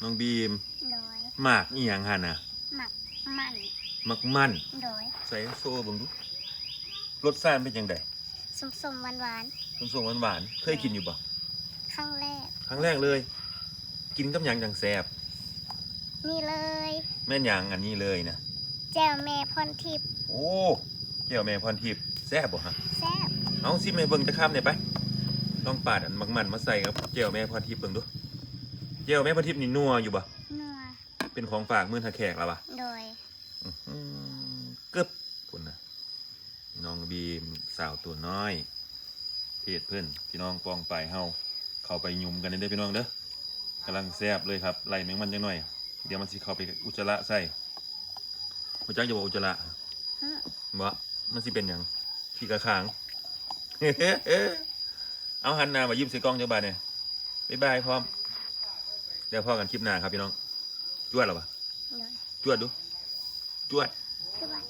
ນ້ອງບີມ ໂດຍ ໝາກອີ່ຫຍັງຫັ້ນນະ? ໝາກມັນ ໝາກມັນ ໂດຍ ໃສ່ໂຊເບິ່ງດູ ລົດຊາດມັນເປັນຈັ່ງໃດ? ສົ້ມໆ ຫວານໆ ສົ້ມໆ ຫວານໆ ເຄີຍກິນຢູ່ບໍ່? ຄັ້ງແລກ ຄັ້ງແລກເລີຍ ກິນກັບຫຍັງຈັ່ງແຊບ? ນີ້ເລີຍ ແມ່ນຫຍັງອັນນີ້ເລີຍນະ? ແຈ່ວແມ່ພອນທິບ ໂອ້ ແຈ່ວແມ່ພອນທິບ ແຊບບໍ່ຮະ? ແຊບ ເອົາ ຊິມໃຫ້ເບິ່ງຈັກຄຳແດ່ໄປ ລອງປາດອັນໝາກມັນມາໃສ່ກັບແຈ່ວແມ່ພອນທິບເບິ່ງດູ ແຈ່ວແມ່ພອນທິບນີ້ນົວຢູ່ບໍ່? ນົວ ເປັນຂອງຝາກມື້ຖ້າແຂກລະວະ ໂດຍ ອື ກຶບ ພຸ້ນນະ ນ້ອງບີມ ສາວຕົວນ້ອຍ ເພດເພິ່ນ ພີ່ນ້ອງປ້ອງປາຍເຮົາ ເຂົ້າໄປຫຍຸມກັນເດີພີ່ນ້ອງເດີ ກຳລັງແຊບເລີຍຄັບ ໄລ່ແມງມັນຈັກໜ່ອຍ ດຽວມັນຊິເຂົ້າໄປອຸດຈະລະໃສ່ ຮູ້ຈັກຢູ່ບໍ່ອຸດຈະລະ? ຫຶ ບໍ່ ມັນຊິເປັນຫຍັງ? ຂີ້ກະຄາງ ເອົາ ຫັນໜ້າມາຍິ້ມໃສ່ກ້ອງຈັກບາດແດ່ ບາຍບາຍພ້ອມ ແລ້ວພໍ້ກັນຄລິບໜ້າຄັບພີ່ນ້ອງ ຈວດລະວະ ໂດຍ ຈວດດູ ຈວດ ຈວດ.